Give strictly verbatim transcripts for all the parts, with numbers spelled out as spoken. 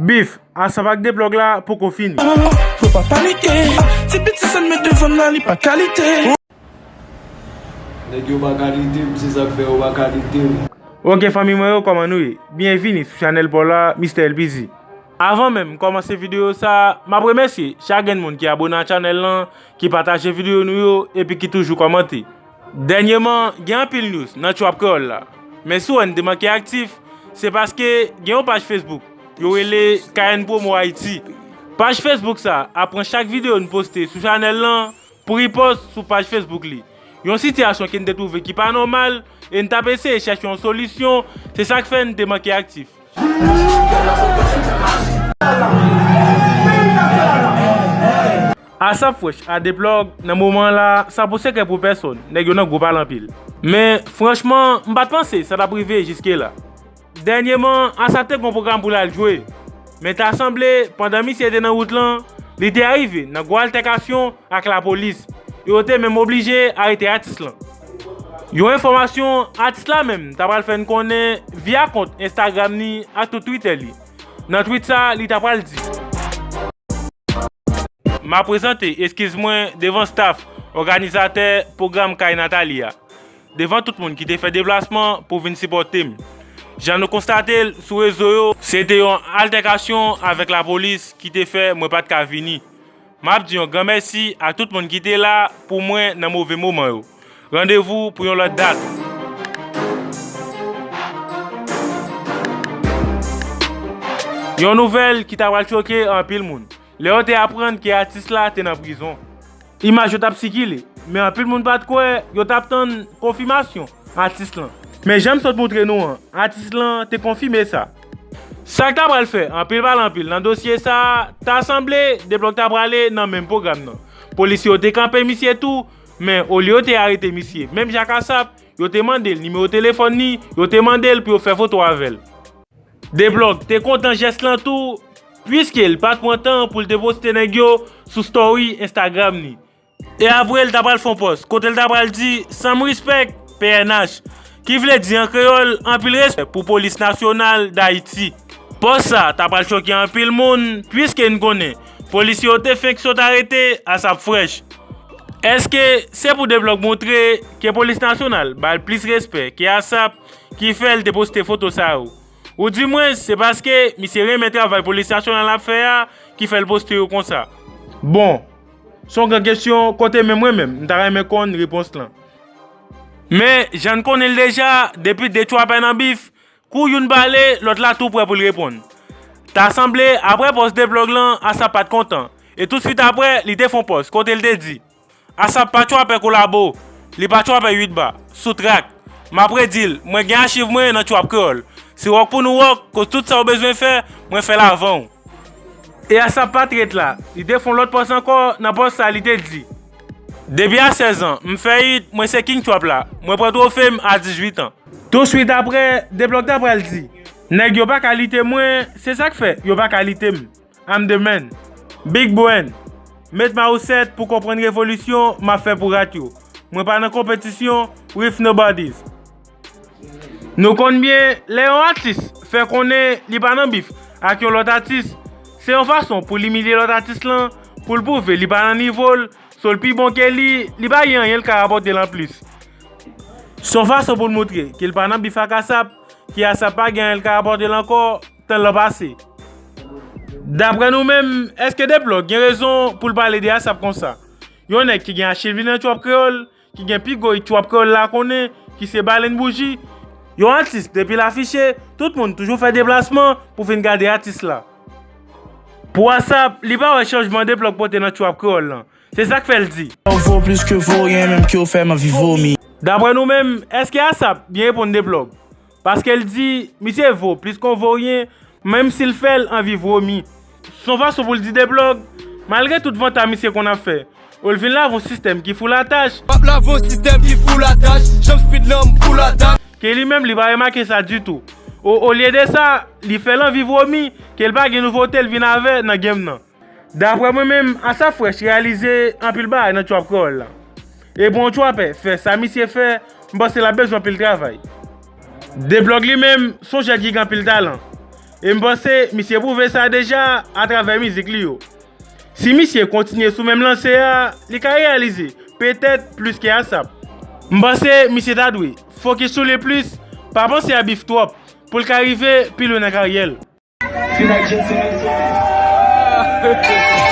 Bif, ASAP ak Deplòg la poko fini. Yo pa panike. Ti piti sa n met devan n la, li pa kalite. Nèg yo pa kalite m, se sa k fè yo pa kalite m. Ok fanmi mwen yo, kòman nou ye? Byenvini sou chanèl pa w la, Mistè L P Z. Avan menm m kòmanse videyo sa, m ap remèsye chak grenn moun ki abone a chanèl lan, ki pataje videyo nou yo, epi ki toujou kòmante. Dènyèman, gen anpil news nan Trap Kreyòl la. Men si w wè n te manke aktif, se paske gen yon paj Facebook, yo rele K N Promo Haiti. Paj Facebook sa ap pran chak videyo n poste sou chanèl lan pou ripost sou paj Facebook li. Yon sitiyasyon ke n te twouve ki pa nòmal, e n t ap eseye chèche yon solisyon, se sa k fè n te manke aktif. ASAP Fresh a Deplòg nan moman la, sa pou sekrè pou pèsòn, nèg yo nan gwo pale anpil. Men, franchman, m pa t panse sa t ap rive jiske la. Dènyèman, ASAP te gen yon pwogram pou l al jwe. Men ta sanble, pandan misye te nan wout lan, li te arive nan gwo altèkasyon ak lapolis, e yo te menm oblije arete atis lan. Yon enfòmasyon, atis la menm ta pral fè n konnen via kont Instagram li ak tout Twitter li. Nan tweet sa, li ta pral di: M ap prezante eskiz mwen devan staff, òganizatè pwogram Kay Nathalie a, devan tout moun ki te fè deplasman pou vin sipòte m. Jan nou konstate l sou rezo yo, se te yon altèkasyon avèk lapolis ki te fè mwen pa t ka vini. M ap di yon gran mèsi ak tout moun ki te la pou mwen nan move moman yo. Randevou pou yon lòt dat. Yon nouvèl ki ta pral choke anpil moun, lè yo te aprann ke atis la te nan prizon. Imaj yo t ap sikile, men anpil moun pa t kwè, yo t ap tann konfimasyon atis lan. Men jan m sot moutre nou an, atis lan te konfime sa. Sa k ta pral fè anpil pale anpil nan dosye sa a, ta sanble Deplòg ta prale nan menm pwogram nan. Polisye yo te kanpe misye tou, men olye yo te arete misye, menm jan ak ASAP, yo te mande l nimewo telefòn li, yo te mande l pou yo fè foto avè l. Deplòg te kontan jès lan tou, piske l pa t pran tan pou l te poste nèg yo sou story Instagram li. E apre l ta pral fè yon pòs kote l ta pral di: Some respect, P N H, ki vle di an kreyòl: anpil respè pou Polis Nasyonal Dayiti. Pòs sa ta pral choke anpil moun, piske n konnen polisye yo te fenk sot arete ASAP Fresh. Èske se pou Deplòg moutre ke Polis Nasyonal ba l plis respè ke ASAP ki fè l te poste foto sa yo? Oudimwens, se paske misye renmen travay Polis Nasyonal ap fè a ki fè l poste yo konsa? Bon, se yon gran kesyon kote menm mwen menm, m ta renmen konn repons lan. Men, jan n konnen l deja, depi de trapper nan bif, kou youn pale, lòt la tou prè pou l reponn. Ta sanble, apre pòs Deplòg lan, ASAP pa t kontan. E tousuit apre, li te fè yon pòs kote l te di: ASAP pa trapper kolabo, li pa trapper uit ba, sou trak. M ap redi l, mwen gen achiv mwen nan trap kreyòl. Se wòk pou nou wòk, koz tout sa w bezwen fè, mwen fè l avan w. E ASAP pa t ret la, li te fè yon lòt pòs ankò, nan pòs sa li te di: Depi a sèz an, m fè it, mwen se king trap la, mwen pran twofe m a dizuit an. Tousuit apre, Deplòg ta pral di: Nèg yo pa ka lite mwen, se sa k fè yo pa ka lite m. I'm the man. Big Brain. Met Mawsèt pou konprann revolisyon m ap fè pou rat yo. Mwen pa nan konpetisyon with nobodies. Nou konn byen, lè yon atis fè konnen li pa nan bif ak yon lòt atis, se yon fason pou l imilye lòt atis lan, pou l pwouve li pa nan nivo l, so l pi bon ke li, li pa gen anyen l ka rapòte l anplis. Se yon fason pou l moutre ke l pa nan bif ak ASAP, ke ASAP pa gen anyen l ka rapòte l ankò, tan lan pase. Daprè nou menm, èske Deplòg gen rezon pou l pale de ASAP konsa? Yon nèg ki gen achiv li nan trap kreyòl, ki gen pi gwo it trap kreyòl la konnen, ki se Balen Bouji. Yon atis, depi l afiche, tout moun toujou fè deplasman pou vin gade atis la. Pou ASAP, li pa wè chanjman Deplòg pote nan trap kreyòl lan. Se sa k fè l di: Ou vo plis ke voryen, menm ke w fè m anvi vomi. Daprè nou menm, èske ASAP byen reponn Deplòg? Paske l di, misye vo plis ke yon voryen, menm si l fè l anvi vomi. Se yon fason pou l di Deplòg, malgre tout vanta misye konn ap fè, ou l vin lave yon sistèm ki full attach. M ap lave yon sistèm ki full attach, janm speed lan m full attach. Ke li menm li pa remake sa ditou. O, olye de sa, li fè l anvi vomi, ke l pa gen nouvote l vin avè nan game nan. Daprè mwen menm, ASAP Fresh reyalize anpil bagay nan trap kreyòl la. E pou yon trapper fè sa misye fè, m panse l ap bezwen anpil travay. Deplòg li menm, se yon jèn ki gen anpil talan. E m panse misye pwouve sa deja atravè mizik li yo. Si misye kontinye sou menm lanse a, li ka reyalize, petèt plis ke ASAP. M panse misye ta dwe fokis sou li plis, pa panse a Beef twòp, pou l ka rive pi lwen nan karyè l.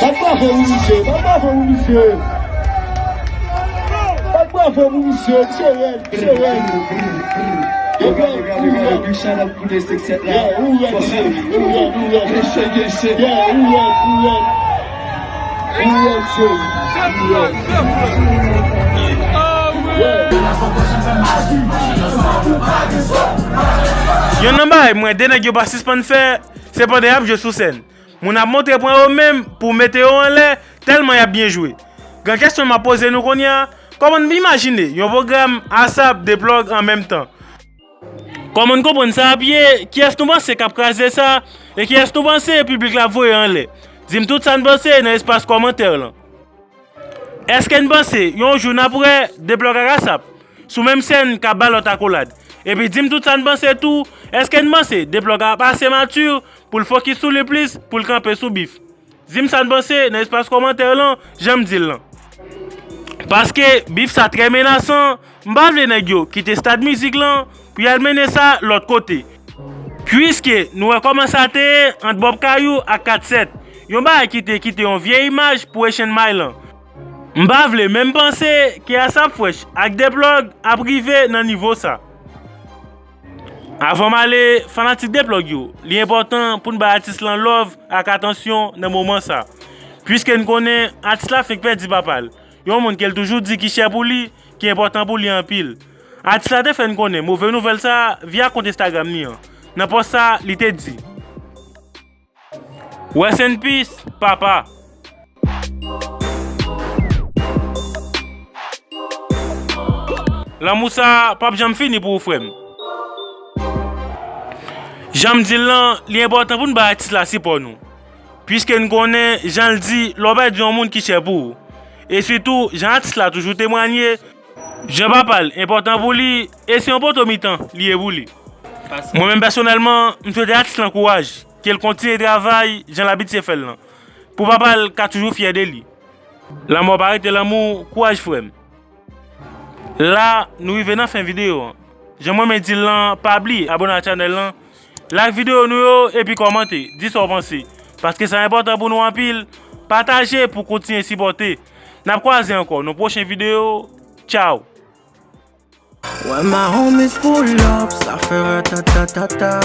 Bat bravo pou misye, bat bravo pou misye. Bat bravo pou misye, misye rèd, misye rèd. Yo rèd, yo rèd. Yeah, ou rèd, ou rèd, ou rèd, ou rèd. Yeah, ou rèd, ou rèd. Ou rèd, cheri. Ou rèd. Yeah. Yonn nan bagay m wè de nèg yo pa sispann fè, se pandan y ap jwe sou sèn. Moun ap montre pwen yo menm pou mete yo anlè, tèlman y ap byen jwe. Gran kesyon m ap poze nou kounye a, kòman n imajine yon pwogram ASAP, Deplòg an menm tan? Kòman n konprann sa ap ye? Kiyès nou panse k ap kraze sa? E kiyès nou panse piblik la ap voye anlè? Di m tout sa n panse nan espas kòmantè lan. Èske n panse yon jou n ap wè Deplòg ak ASAP sou menm sèn k ap ba lòt akolad? Epi di m tout sa n panse tou, èske n panse Deplòg ap ase mati pou l fokis sou li plis, pou l kanpe sou Beef? Di m sa n panse nan espas kòmantè lan, jan m di l lan. Paske Beef sa trè menasan, m pa vle nèg yo kite stad mizik lan pou y al mennen sa lòt kote. Piske nou wè kòman sa te ye ant Bob Kayou ak Kat Sèt, yon bagay ki te kite yon vye imaj pou Echann May lan. M pa vle menm panse ke ASAP Fresh ak Deplòg ap rive nan nivo sa. Avan m ale, fanatik Deplòg yo, li enpòtan pou n bay atis lan love ak atansyon nan moman sa. Piske n konnen atis la fenk pèdi papa l, yon moun ke l toujou di ki chè pou li, ki enpòtan pou li anpil. Atis la te fè n konnen move nouvèl sa via kont Instagram li an. Nan pòs sa, li te di, Rest in peace, papa. Lanmou sa p ap janm fini pou ou, frè m. Jan m di l lan, li enpòtan pou n bay atis la sipò nou. Piske n konnen, jan l di, lè w pèdi yon moun ki chè pou ou. E sitou, jan atis la toujou temwanye, jan papa l enpòtan pou li, e se yon poto mitan li ye pou li. Mwen menm pèsonèlman, m swete atis lan kouraj, ke l kontinye travay jan l abitye fè l lan, pou papa l ka toujou fyè de li. Lanmò pa rete lanmou, kouraj frè m. La, nou rive nan fen videyo an. Jan mwen menm di l lan, pa bliye abòne ak chanèl lan, like videyo nou yo, epi kòmante, di sa w panse. Paske sa enpòtan pou nou anpil, pataje pou kontinye sipòte. N ap kwaze ankò nan pwochen videyo. Tchaw! When my homies pull up, sa fè ratatatata.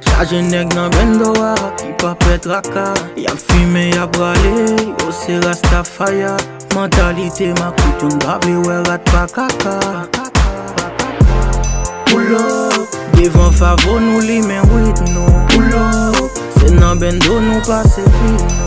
Chaje nèg nan bendo a, ki pa pè traka. Y ap fimen, y ap rale, yo se Rastafaya. Mantalite makout, youn pa vle wè rat pa kaka. Pull up, devan Favo nou limen wid nou. Pull up, se nan bendo nou pase vi nou.